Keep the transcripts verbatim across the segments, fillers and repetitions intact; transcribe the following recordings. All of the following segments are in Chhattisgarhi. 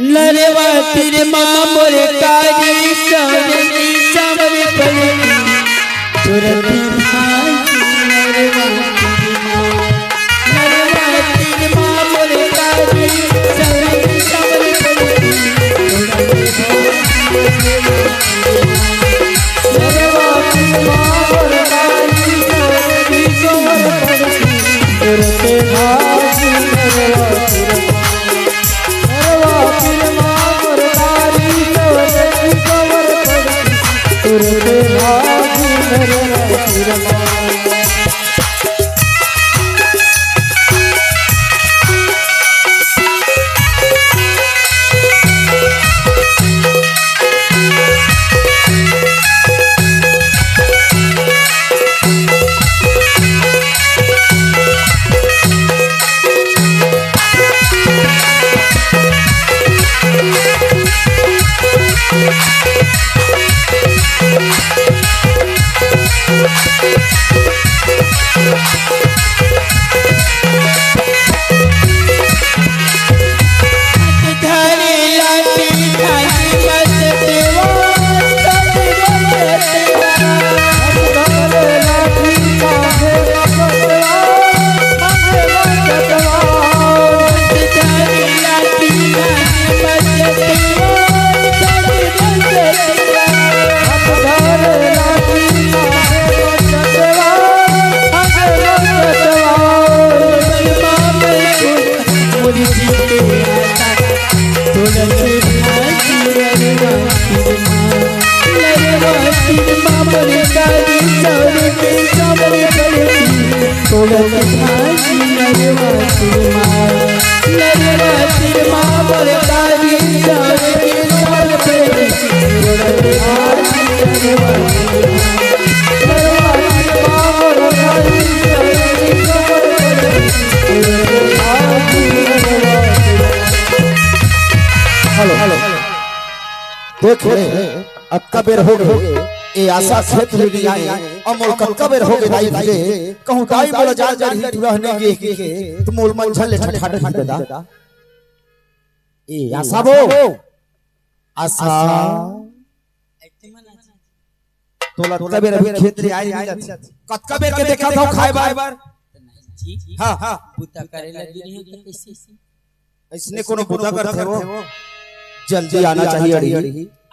नरवा तीर मा मोर कारी सवरी सवरी पलटी, तुरंत भागी नरवा तीर मा। नरवा तीर मा मोर कारी सवरी सवरी पलटी, तुरंत भागी नरवा तीर मा। नरवा तीर मा मोर कारी सवरी सवरी पलटी, तुरंत भागी नरवा तीर मा। Hello, hello. देख ले, अतका बेर हो गे, ए आशा खेत ले नइ आए, अउ मोला कतका बेर हो गे दाई भिड़े, कहूँ दाई मोला जान जाही, टूरा ह नइ गे, त मोला मंझन ले ठठात रही दादा। ए आशा वो, आशा। तोला अतका बेर अभी खेत ले आए नइ जात। कतका बेर के देखत हँव खाए बर। हाँ, हाँ। बुता करे लगी नहीं हो तो कैसे? अइसने कोनो बुता करथे वो, जल्दी आना चाहिए अड़ी।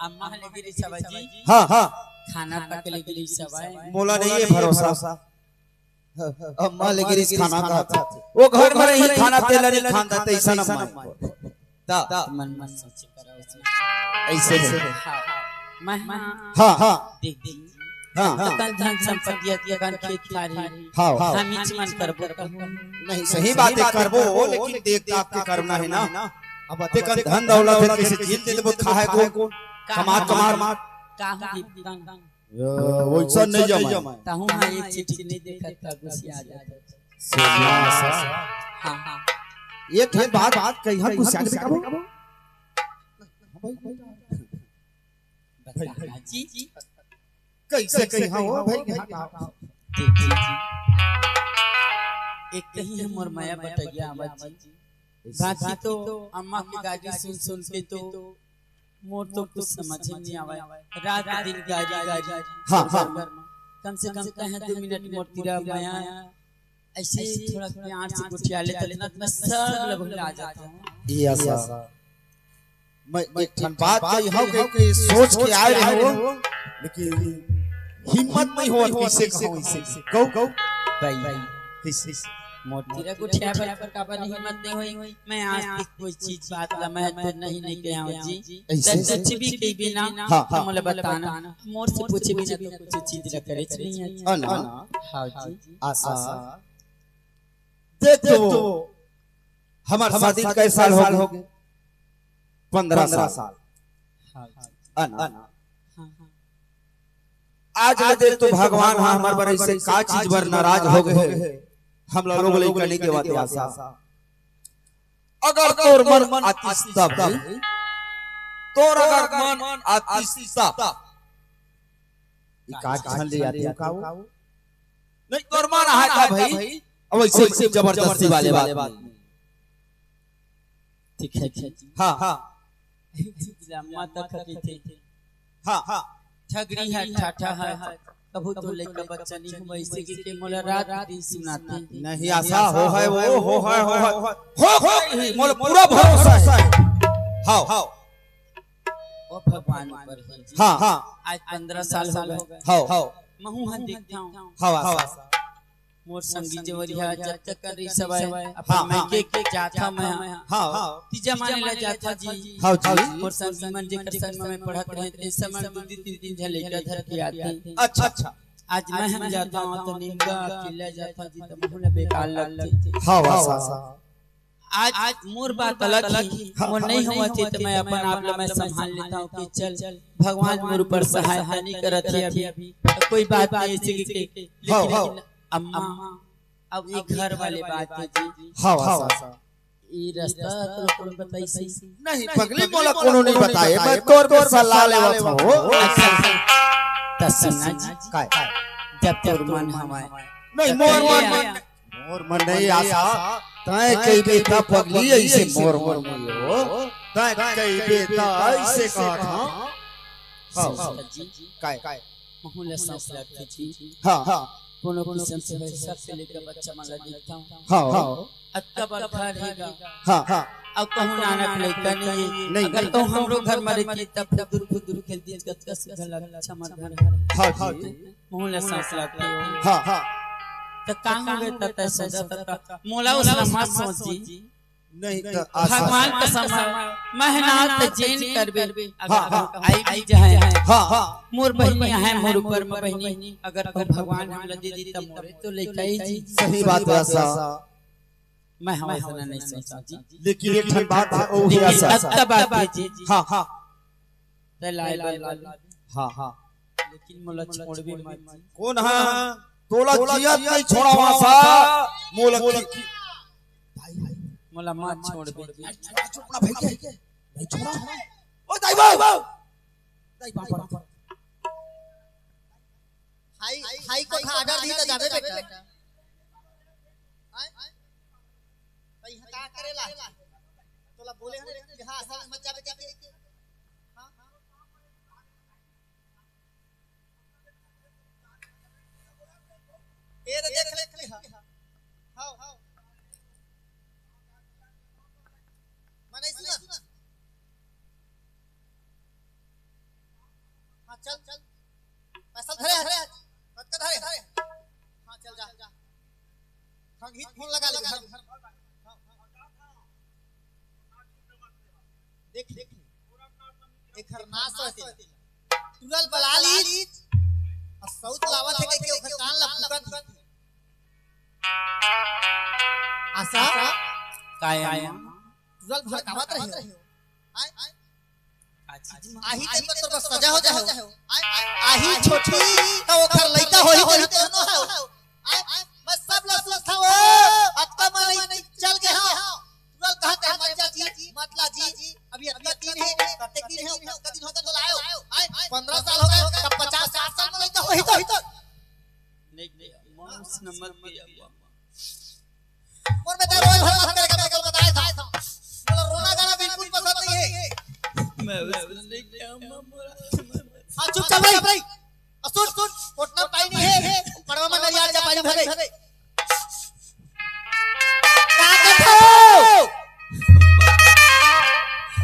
अम्मा ह लगे रही सब्जी। हाँ, हाँ। खाना पक लगे रही सब्जी। मोला नहीं है भरोसा। अम्मा लगे रही खाना खाथे। वो घर में रही खाना तेला नहीं खान देते, अइसन अम्मा। ता। मन मन सोच करो उसमें। अइसे। हाँ। मैं हाँ। हाँ, हाँ। देख, देख। हाँ, हाँ। कतन धन संपत्ति हे, कतन खेत खार हे। हाँ, हाँ। हम इच मन करबो कहूँ। नहीं, सही बात हे, करबो, लेकिन देख दाख के करना हे ना। अब अतेकन धन दौलत हे, कइसे झील दे देबो, खाए को, कमात, कमात। का हो गई, कौन? ये, वइसन नहीं जमाय। तहूँ हाँ एक चीज नहीं देखत का गुस्सा आ जाता। हाँ, हाँ। एक ठे बात, बात कही, हाँ, गुस्सा के कबो। बता, जी, जी। कइसे कही, हाँ, वो भाई, हाँ, हाँ। जी, जी, जी। एक कही है मोर मया बटैया आवाज जी। बाकी तो अम्मा के गाली सुन सुन के तो मोर तो कुछ समझ में नहीं आवे। रात दिन गाली, गाली। हाँ, हाँ। कम से कम कहे दो मिनट मोर तीरा मया। अइसे ही थोड़ा प्यार से गोठिया ले, तब इतना, इतना सब लबला जाता हूँ। ये आशा। मैं एक ठन बात कही हूँ कि, कि सोच के आए रहे हो, लेकिन हिम्मत नहीं होवत कइसे कहूँ इसे। कहूँ, कहूँ। भाई, कइसे? मोर तीरा गोठिया बर काबर हिम्मत नहीं होई? मैं आज तक कोई चीज बात ला महत्व नहीं, नहीं कहे हूँ जी। अइसे? तब कुछ भी कही बिना, हाँ, हाँ। मोला बताना। मोर से पूछे बिना तो कुछ चीज ला करे नहीं है। हाँ ना। हाँ जी। आशा। देख तो, हमर शादी कै साल हो गे? पंद्रह साल। हाँ। है ना? हाँ, हाँ। आज ले देख तो भगवान ह हमर बर अइसे का चीज बर नाराज हो गे हे, हम लोग लइका नहीं देवत हे आशा। अगर तोर मन आतिस तब, तोर अगर मन आतिस तब, ई का झन ले आते हो का वो? नहीं, तोर मन आहे का भाई? अब अइसे, अइसे जबरदस्ती वाले बात नहीं। ठीक है, ठीक है। हाँ, हाँ। लम्मा तक कहिथे। हाँ, हाँ। ठगरी है, ठाठा है, कभू तो लइका बच्चा नहीं हुआ, इसे के, के मोला रात दिन सुनाते। नहीं, आशा हो है वो, हो है, हो है, हो है। मोला पूरा भरोसा है। हाँ, हाँ। वो भगवान ऊपर है जी। हाँ, हाँ। आज पंद्रह साल हो गए। हाँ, हाँ। महू हन देखता हूँ। हाँ, आशा। मोर संगी जवरिया जब तक कर रही सब है, अपन हाँ, मैं हाँ। के, के जाथा मैं हाँ। हाँ। तीजा माने ला जाथा जी। हाँ जी। मोर संगी मन जेकर संग में मैं पढ़त रहे, ते समय दू दू तीन तीन झन लइका धर के आते। अच्छा, अच्छा। आज मैं हम जाता हूँ तो निमगा अकेला जाता जी, तो महू ला बेकार लगते। हाँ, आशा। आज, आज मोर बात अलग ही, हाँ, मोर नहीं होवत हे तो मैं अपन आप ला मैं संभाल लेता हूँ कि चल, भगवान मोर ऊपर सहायता नहीं करत हे अभी, तो कोई बात नहीं, ऐसे के, के, हाँ, लेकिन हाँ। अम्मा, अब ये घर वाले बात है जी। हाँ, हाँ। ये रास्ता तो कोई बताई सही। नहीं, पगली, मोला कोनो नहीं बताए, मैं तोर बर सलाह लेवत हूँ। अच्छा, तो सुनना जी, काय? जब तोर मन हमारे नहीं, मोर मन, मोर मन नहीं आशा, तैं कहिबे त पगली अइसे मोर मन में हो, तैं कहिबे त अइसे कहत हूँ। हाँ, हाँ। जी, काय? महू ला सांस लगथे जी। हाँ, हाँ। कोनो किसम से होय, सबसे लेकर बच्चा मन ला देखता हूँ। हाँ। अतका बड़ घर हे गा। हाँ, हाँ। अब कहूँ नानक लइका नहीं हे। नहीं, अगर नहीं। कहूँ हमरो घर में रहती, तब फुदुर फुदुर खेलती, कतका सुघर लगता हमर घर। हाँ जी। महू ला सांस लगथे। हाँ, हाँ। त का हो गए, त तैं सोचा त मोला उसला मत सोच जी। नहीं, त आशा। भगवान कसम, मेहनत जेन करबे, अगर हाँ, हाँ। आई भी जाए। हाँ, हाँ। मोर बहिनी आहे, मोर ऊपर में बहिनी, अगर तो भगवान हमला दे दी, त मोरे तो लइका ही जी। सही बात है आशा। मैं हवा से नहीं सोचा जी। लेकिन एक ठन बात है, वो भी लेकिन आशा। अतका बात है जी। हाँ, हाँ। तैं लाए बर लाबे। हाँ, हाँ। लेकिन मोला छोड़बे मत जी। कोन हा? तोला जियत नहीं छोड़ावा सा। मोला की-, मोला मत छोड़बे जी। अरे, छोड़ा, छोड़ा, भाई के। भाई, छोड़ा। ओ, दाई बाबू। दाई बाबू। हाई, हाई कोर्ट हा order दी त जाबे बेटा। आय? त इहाँ का करेला? तोला बोले हन, इहाँ असल मत जाबे के, के, के? हाँ? ए रे, देख ले, देख ले, हाँ। हाँ, हाँ। मने सुना। हाँ, चल, चल। पैसा धरे, धरे। कतका धरे? हाँ, चल जा। खंगही फोन लगा ले, घर में। देख, देख। एकर नाश होते। तुरल बला ली। और सौत लावत है कि ओकर कान ला फुकत। आशा? काय अम्मा? तुरल भड़कावत रहे हो। आय? आय? आही ते पर तोर सजा हो जाए हो। आय? आही छोटी तो ओकर लइका होही तो ही तो नो हो। आय? मैं सब ला सुनत हव। अतका मन चल गे हो। तुरल कहा ते मत जा जी, मत ला जी। अभी अतका दिन है, कतेक दिन है, कतका दिन होगे तो लायो। आय? पंद्रह साल हो गए, तब पचास साठ साल में लइका होही तो ही तो। नहीं, नहीं, मानुस नंबर पे अम्मा। मोर बेटा रोए भर बात करेगा, मैं कल बताया था। बोला, रोना गाना बिल्कुल पसंद नहीं है। मैं उसको नहीं क्या, अम्मा, बोला। हाँ, चुप चल रही। और सुन, सुन, कोटना पानी नहीं है। पड़वा में नरियार जा पानी भरे। कहाँ का था?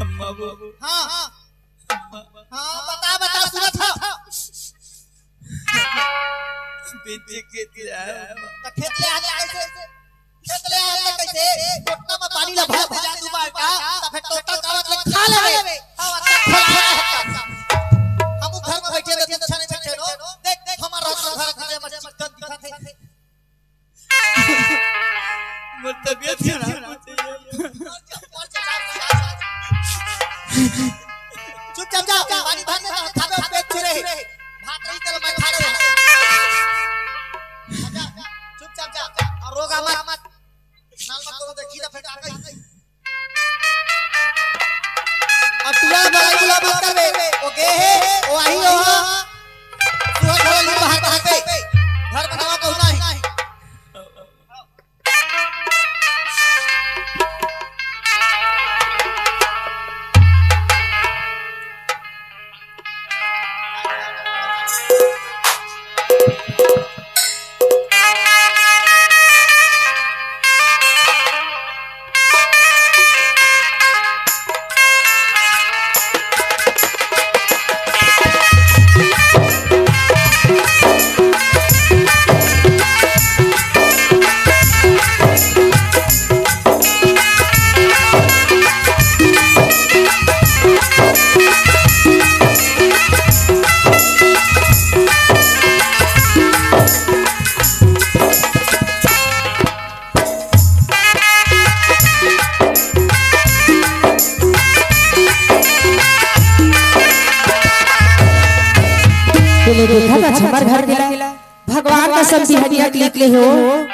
अम्मा, वो। हाँ, हाँ। हाँ, बता, बता, सुनत हव। बेचे खेत ले आए हो। त खेत ले आए कैसे? खेत ले आए कैसे? कोटना में पानी ला भर दे जा दू बाल्टा, त फिर टोटा कावत ले खा लेवे। हाँ, अच्छा, खा ले। हम घर में बैठे रहते, अच्छा नहीं बैठे रहो। देख, देख, हमारा घर, घर, घर, हमारे चिकन दिखा थे। मोर तबीयत खराब हो जाए। चुपचाप जा, पानी भर दे, खाबे पेट छुरे। भात रही, चलो, मैं खा ले। जा, चुपचाप जा, और रोगा मत। नाल मत करो, देखी ना, फेंका गई। अब तुरंत बड़ाई बुला मत करबे। ओ गे हे, ओ आही हो। सुहा घलो ली बाहर, बाहर पे। घर बनावा कहू नाही। हमर घर के ला। भगवान कसम बिहनिया के निकले हो,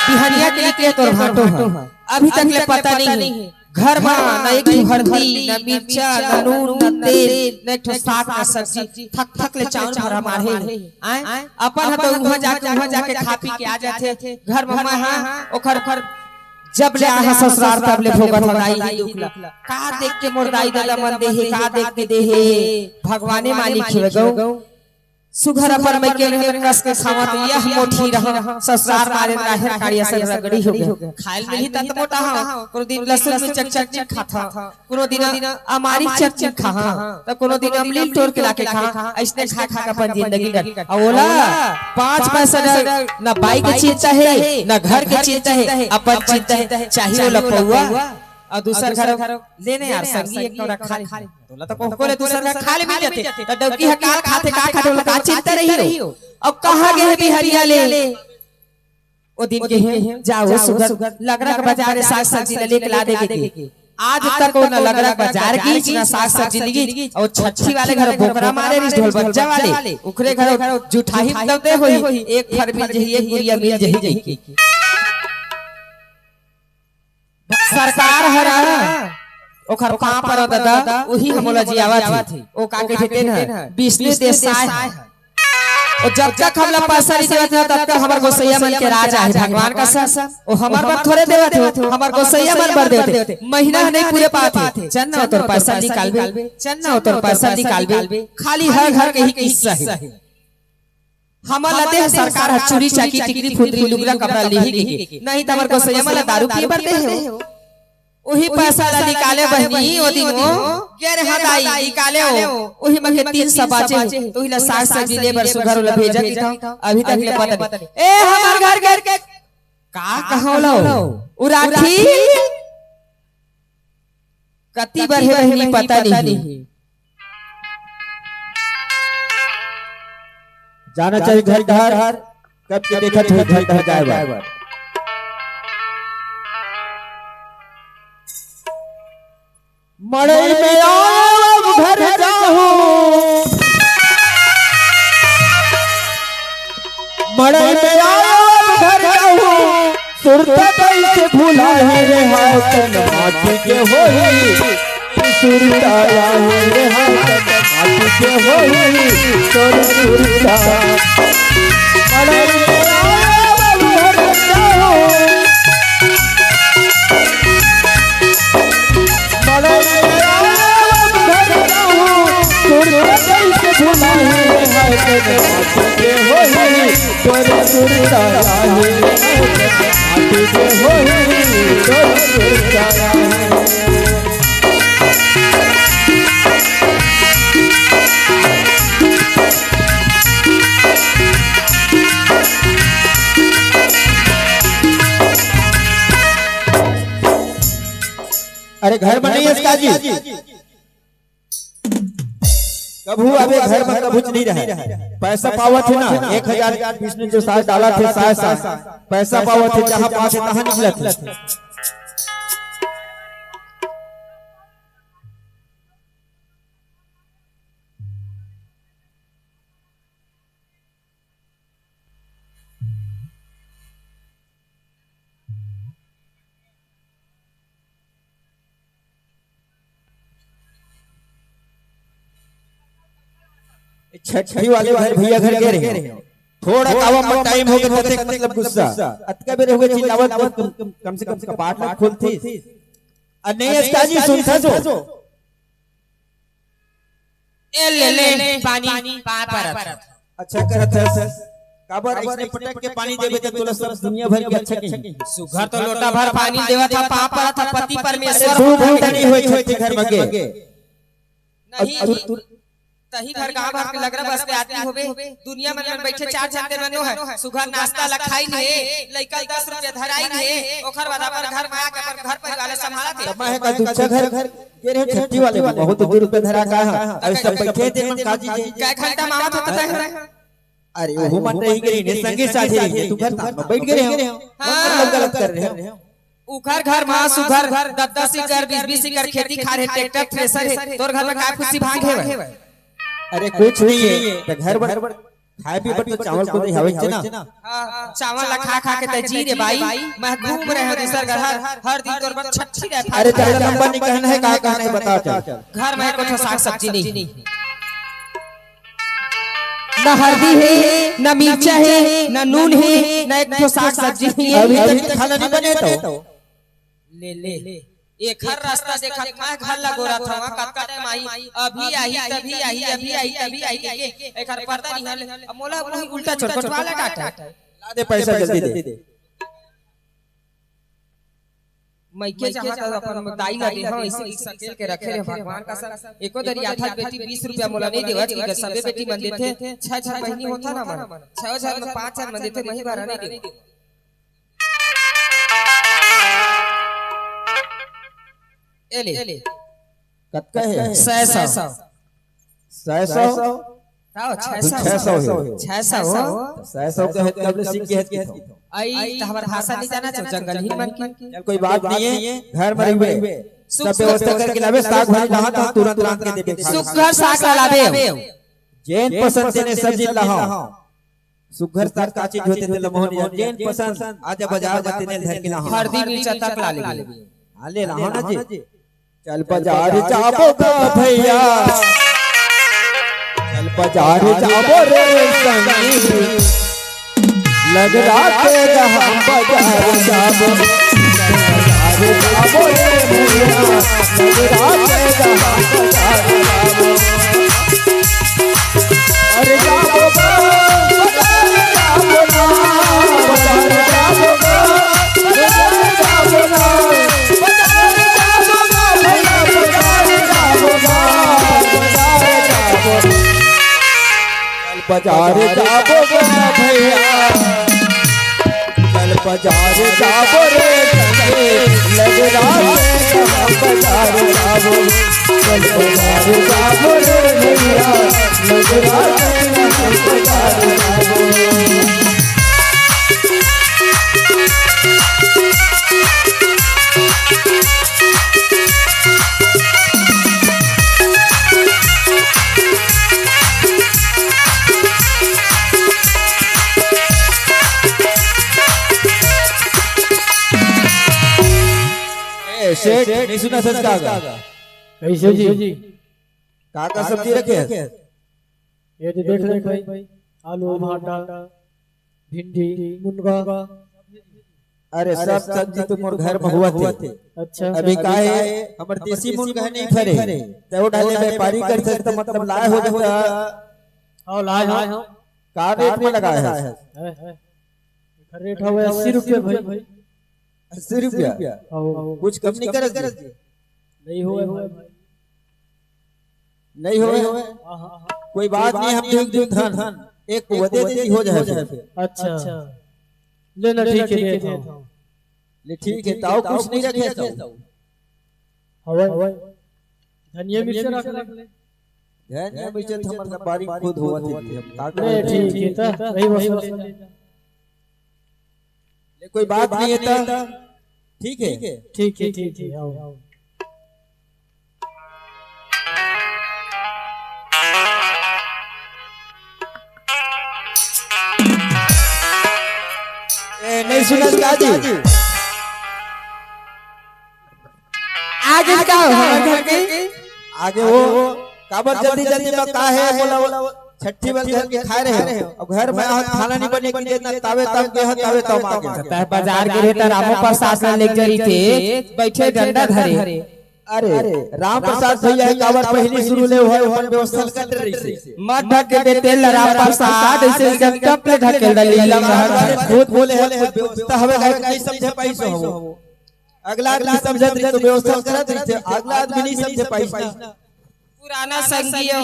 बिहनिया के निकले तोर भांटो ह। अभी तक ले पता नहीं हे। घर मा न एक ठो हरदी, न मिर्चा, न नून, न तेल, न एक ठो साग, न सब्जी, थक थक ले चाउर भरा मारे हे। आय? अपन ह तो उहाँ जाके, उहाँ जाके खा पी के आ जाथे। घर मा मैं हा, ओखर, ओखर जब ले आहा ससुरार तब ले भोगत हव दाई दुख ला। का देख के मोर दाई ददा मन दे हे, का देख के दे हे, भगवाने मालिक हे गऊ। सुघर अपन मइके में कस के खावत यह मोठी रहा, ससुरार मारे राहेर काड़ी असन रगड़ी हो गया। खाइल मिलही तत मोटा हव, कोनो दिन लहसुन मिर्चा के चटनी खात हव, कोनो दिन अमारी चटनी खा, त कोनो दिन अमलील टोर के लाके खा, अइसने खा खा के अपन जिंदगी कट। अउ ओला पाँच पैसा डर, न बाई के चिंता हे, न घर के चिंता हे, अपन चिंता हे, चाही ओला पौवा, अउ दूसर घर ले ने यार संगी एक कौड़ा खा ले। तोला तो कोहको ले दूसर घर खा ले मिल जाथे, त डौकी ह काल खाथे, का खाथे, ओला का चिंता रही हो। अब कहाँ गे हे बिहनिया ले? ओ दिन गे हे, जाओ सुघर, लगरा के बाजार ले साग सब्जी ले लेके ला दे के। आज तक ओ न लगरा के बाजार गीस, न साग सब्जी ले गीस। अउ छट्ठी वाले घर बोकरा मारे रिस ढोल बज्जा वाले, ओखरे घर जुठाही तब दे होही, एक फर मिल जही, एक गुरिया मिल जही कहिके। सरकार हर ओखर पाँव परव ददा, उही ह मोला जियावत हे। ओ का कहिथे तेन ह? विष्णु देसाय ह। ओ जब तक हमला पैसा नइ देवत हे, तब तक हमर गोसइया मन के राज आहे। भगवान कसम, ओ हमर बर थोरे देवत हे, हमर गोसइया मन बर देवत हे। महीना ह नइ पूरे पात हे, चल ना ओ तोर पैसा निकालबे, चल ना ओ तोर पैसा निकालबे। खाली हर घर के ही किस्सा हे। हमन ला दे सरकार ह चूरी चाकी, टिकरी फुंदरी, लुगरा कपड़ा लिही के, नहीं त हमर गोसइया मन ला दारू पिए बर दे हो। उही पैसा ला निकाले बहिनी, ओ दिन ओ, गे रे हाँ दाई, निकाले हो। उही म के तीन सौ बाचे हे, त उही ला साग सब्जी ले बर सुघर ओला भेजा कहिथव, अभी तक ले पता नहीं। ए, हमर घर के का कहव लो? उ राखी कति बर हे बहिनी, पता नहीं। जाना चाहिए घर घर, कब के देखत हो घर घर जाए बर। मड़ई में आयो अब घर जाहूं, मड़ई में आयो अब घर जाहूं, सुरता कइसे भुलाही रे हाय तन माटी के होही। सुरता आही रे हाय तन माटी के होही तोर सुरता। मड़ई में आयो अब घर जाहूं, मड़ई में आयो अब घर जाहूं, सुरता कइसे भुलाही रे हाय तन माटी के होही तोर सुरता आही रे हाय तन माटी के होही तोर सुरता आही। अरे घर में नहीं है इसका जी। कभू अबे घर में कभू नहीं रहे। पैसा पावत है ना, एक हजार बीस में जो सास डाला थे, सास, सास, पैसा पावत है, जहाँ पास है, तहाँ निकलत है। छठी वाले घर भैया घर गे रहे हो, थोड़ा कावा पर टाइम हो गया, तते मतलब गुस्सा, अतका बेर हो गया चिल्लावत, कम, कम से कम कपाट ला खोलती। अ नहीं अस्ता जी सुनता जो ए ले ले पानी पाँव परत। अच्छा करत हस। काबर अइसने पटक के पानी देबे त तोला सब दुनिया भर के अच्छा कही। सुघर तो लोटा भर पानी देवत ह, पाँव परत ह, पति परमेश्वर दू घंटा नहीं होय छठी घर में गे। नहीं, तही भर गांव भर के लगरा बस के आदमी होबे। दुनिया मन में बइठे चार झन ते मनो है। सुघर नाश्ता ला खाइन हे, लइका ल दस रुपया धराइन हे, ओखर बाद अपन घर में आके अपन घर परिवार ला संभालत हे। त मैं का दूसरा घर गे रहे छट्ठी वाले में, बहुत दूर पे धरा का है। अब सब बैठे थे मन काजी जी। कै घंटा मावत होता है? अरे वो मन रही गई ने संगे साथी रही, तू घर में बैठ गए हो। हाँ। गलत कर रहे हो। उखर घर मा सुघर दस दस एकड़, बीस बीस एकड़ खेती खार हे, ट्रैक्टर थ्रेसर हे, तोर घर में काय खुशी भाग हे भाई? अरे कुछ नहीं है, तो घर बड़ खाए पीए बर तो चावल को नहीं हवे ना। हाँ, चावल ला खा खा के तै जी रे बाई। मैं घूम रहे हंव दूसर घर, हर हर दिन तोर बर छट्ठी रहे। अरे चल, लंबा नहीं कहना है, का कहना है बता चल। घर में एको ठो साग सब्जी नहीं। ना हल्दी हे, ना मिर्चा हे, ना नून हे, ना एक ठो साग सब्जी नहीं हे। अभी तक खाना नहीं बने तो। ले ले, एखर रास्ता देखत मैं घर ला गोरत हंव, कतका टाइम आही, अभी आही, तभी आही, अभी आही, तभी आही, के, के, एखर पता नहीं हले। अब मोला वही उल्टा चोट कोटवाला काटा। ला दे पैसा जल्दी दे। मइके जहाँ तक अपन दाई ला दे हंव, अइसे सकेल के रखे रहे भगवान का संग। एको दरी आथा बेटी बीस रुपया मोला नहीं देवत, कि सबे बेटी मन देथे, छह छह बहिनी होता ना मन, छह झन में पांच झन मन देथे, मही बारा नहीं देवत। ए ले। कतका हे? सै सौ। सै सौ? का हो, छह सौ? छह सौ हे। छह सौ हो? सै सौ के हे, कब ले सीख के हे कि तो? आई, त हमर भाषा नहीं जाना छो, जंगल ही मन की। चल, कोई बात नहीं हे, घर में रहिबे। सुख, सब व्यवस्था करके लाबे, साग भाजी लाहा, त तुरंत रांध के देबे। सुघर साग ला लाबे। जेन पसंद तेने सब्जी लाहा। सुघर साग का चीज होथे तेला मोहन जान। जेन पसंद आजा बाजार में तेने धर के लाहा। हरदी मिर्चा तक ला लेबे। हाँ, ले लाहा ना जी। चल बाजार जाबो गा भैया, चल बाजार जाबो रे संगी। लगरा के गा हम बाजार जाबो, बाजार जाबो रे भैया, लगरा के गा हम बाजार जाबो। अरे जाबो गा, बाजार जाबो ना, बाजार जाबो गा, बाजार जाबो ना, बाजार जाबो गा भैया, बाजार जाबो गा, बाजार जाबो। चल बाजार जाबो गा भैया, चल बाजार जाबो रे संगे, लगरा के गा हम बाजार जाबो। चल बाजार जाबो रे भैया, लगरा के गा हम बाजार जाबो। ए, सेठ, नहीं सुनत हस का? कइसे जी? का का सब्जी रखे हस? ये तो देख ले भाई, आलू, भाटा, भिंडी, मुनगा। अरे, सब सब्जी तो मोर घर में होवत हे। अच्छा। अभी का हे, हमर देसी मुनगा नहीं फरे, त ओ डाले व्यापारी करथे, त मतलब लाए हो जाता। हाँ, लाए हो। का रेट में लगाए हे? है, है। एकर रेट हवे अस्सी रुपया भाई। अस्सी रुपया? हाँ। कुछ कम नहीं करत जी? नहीं होवे भाई। नहीं होवे? हाँ, हाँ, हाँ। कोई बात नहीं, हम देख दू धन, एक को दे दे, हो जाए फिर। अच्छा। ले ना, ठीक हे, देत हंव। ले ठीक हे, ताऊ कुछ नहीं रखे तो। हवे। धनिया मिर्चा रख ले। धनिया मिर्चा तो हमर बारी खुद होवत हे जी, हम का ले, करब? ठीक हे, त रही बस, बस। ले, कोई बात नहीं हे त, ठीक हे। ठीक हे, ठीक हे, आओ। ए, नहीं सुनत का जी? आगे का हो हमर घर के? आगे हो, काबर जल्दी जल्दी में का हे, बोला, बोला, छट्ठी बंद करके खाए रहे हो। अब घर में आहत खाना नहीं बने कि जेतना तावे ताव गे हो, तावे ताव मांगे। तह बाजार गे रहे त रामो प्रसाद ला लेके जरी थे, बैठे डंडा धरे। अरे, राम प्रसाद भैया हे, काबर पहिली शुरू ले होय, अपन व्यवस्था कर रही से। मत ढके दे तेल राम प्रसाद, अइसे एकदम टप ले ढकेल दे, लीला महल। अरे, खुद बोले हे, खुद व्यवस्था हवे, गाय नहीं समझे पाई सो हो। अगला आदमी समझत रही तो व्यवस्था करत रही थे, अगला आदमी नहीं समझे पाइस ना। पुराना संगी हो,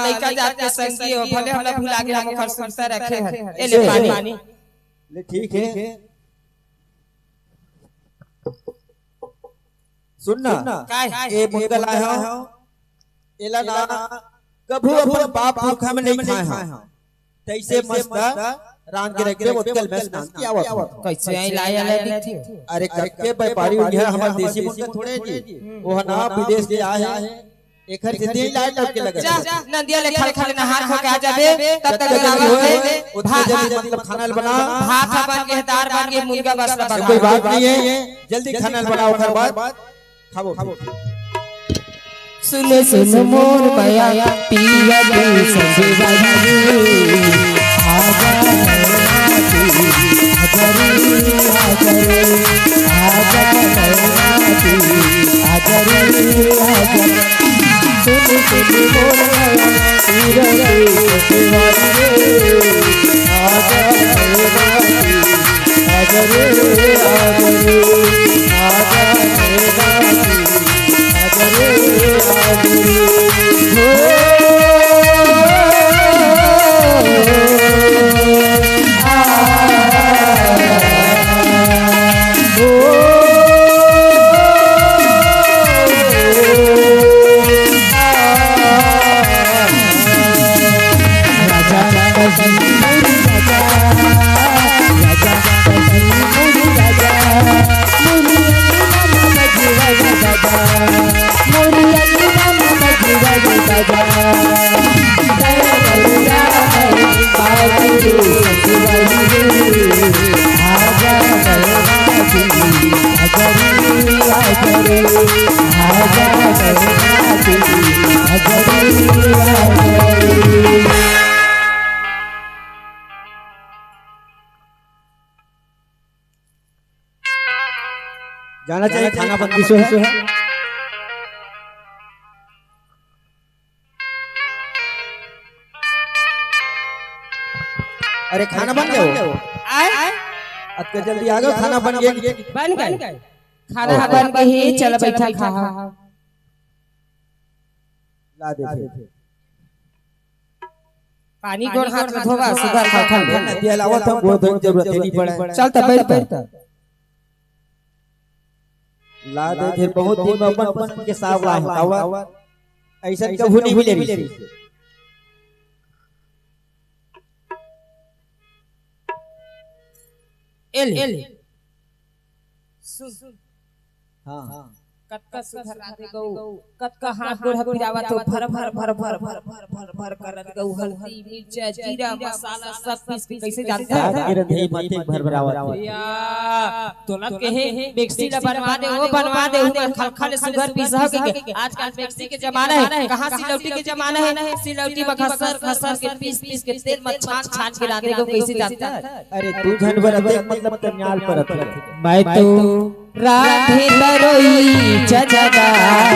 लइका जात के संगी हो, भले हमला भुला गे, हम ओकर सुरता रखे हन। ए ले पानी। ले ठीक हे। सुन ना, काय? ए मुनगा लाए हो, एला ना कभू अपन बाप पुरखा में नहीं खाए हो। तइसे मस्त रांध के रख दे, ओतकल में स्नान किया हुआ था। कइसे आई लाए वाला दिखे? अरे कतके व्यापारी उही हमर देसी मुनगा थोड़े जी, वो ना विदेश ले आए हे। एकर से देह लाल लाल के लगत जा, हे। नदिया ले खल खल नहा खा के आ जाबे, तब तक जब तक जल्दी होए, होए, ओतने भात, जल्दी मतलब खाना ल बना। भात ह बन के, दार बन के, मुनगा बस ल बना। कोई बात नहीं है, जल्दी खाना ल बनाओ, ओकर बाद खाबो। सुन सुन मोर मया पिया के संग बाजी। आजा रे, आजा रे, आजा रे, आजा रे, आजा रे, आजा रे। सुन सुन मोर मया पिया के संग बाजी। आजा रे, आजा रे, आजा रे, आजा रे। जाना चाहिए, खाना बन गिस हे। अरे, खाना बन गे? आय? अतका जल्दी आ गे, खाना बन गे? बन गे। खाना बन गे हे, चल बइठा, खा। ला दे। पानी गोड़ हाथ ल धोवा, सुग्घर खा खा ले। नदिया लावत हंव, गोड़ धोए के जरूरत नइ पड़े। चल त बइठ त। ला दे, फेर बहुत दिन में अपन पसंद के साग ला हंव, काबर अइसन कभू नइ मिले रिहिस। ए ले। सुन। हाँ। कतका सुघर रांधे गऊ, कतका हाथ गोड़ ह पिरावत हो, भर भर भर भर करत गऊ, हल्दी, मिर्चा, जीरा, मसाला सब पीस के। कइसे जानत हस? के रंधई माटी भर भरावत हे। या, तोला कहे, मिक्सी ला बनवा दे, ओ बनवा दे, हूँ मैं खलखल सुघर पीसहूँ के। आजकल मिक्सी के जमाना हे, कहाँ सिलौटी के जमाना हे? सिलौटी म घसर घसर के पीस पीस के तेल म छान छान के रांधे गऊ, कइसे जानत हस? अरे तू झन बर देख, मतलब कन्याल परत हे। मैं तो रांधे तरोई चना दार।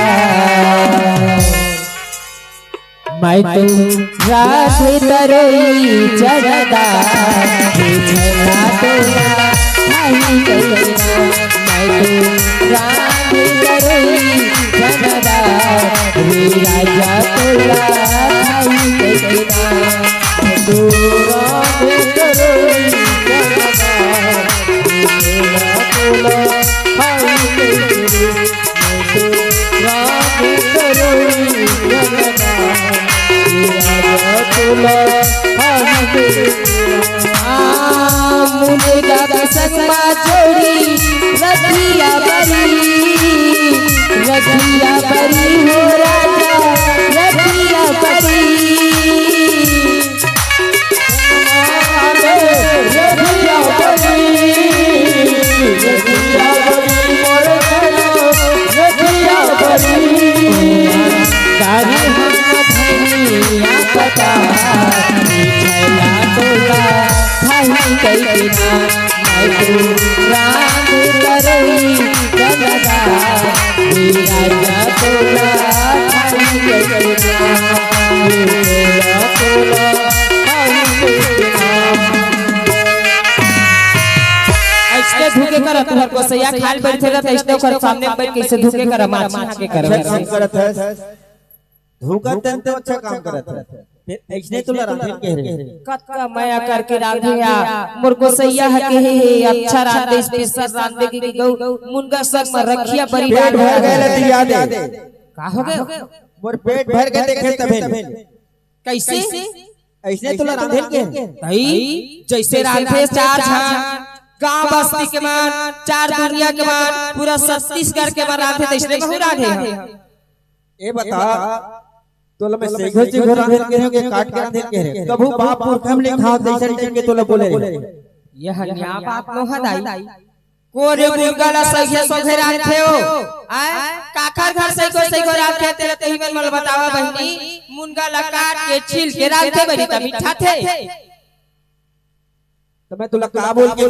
मैं तो रांधे तरोई चना दार। हे झना तोला खाही कइना। मैं तो रांधे तरोई चना दार। हे राजा तोला खाही कइना। मुनगा के संग मा जोड़ी रखिया बरी, रखिया बरी हो राजा, रखिया बरी। अइसने धुके करा, तुँहर गोसइया खाए ल बइठे रहिथे, अइसने ओकर सामने बइठ के अइसे धुके करा, माछी हाँके करा। अच्छा काम करत हस, धुकत तन तो अच्छा काम करत हस। फेर अइसने तोला रांधे ल कहे रहेंव। कतका मया करके रांधे हंव, मोर गोसइया ह कहे हे, अच्छा रांधे, special रांधे के गऊ, मुनगा संग म रखिया बरी पेट भर गे ल तिरिया दे। का हो गे? मोर पेट भर गे देखे तभे। कइसे? अइसने तोला रांधे ल कहे। तई, जइसे रांधे चार झन, गांव बस्ती के मन, चार दुनिया के मन, पूरा छत्तीसगढ़ के मन रांधे, तइसने महूँ रांधे हंव। ए बता, तोला मैं सइघो सइघो रांधे ल कहे हंव के काट के रांधे ल कहे हंव? कभू बाप पुरखा म नइ खावत अइसन टाइप के तोला बोले रहेंव। ये हनिया बात नोहय दाई। कोन ए मुनगा ला सइघे सइघे रांधथे ओ? आय, काखर घर सइघो सइघो रांधथे तेला तहीं मन मोला बतावा बहिनी। मुनगा ला काट के छील के रांधथे बहिनी त मिठाथे। त मैं तोला का बोल के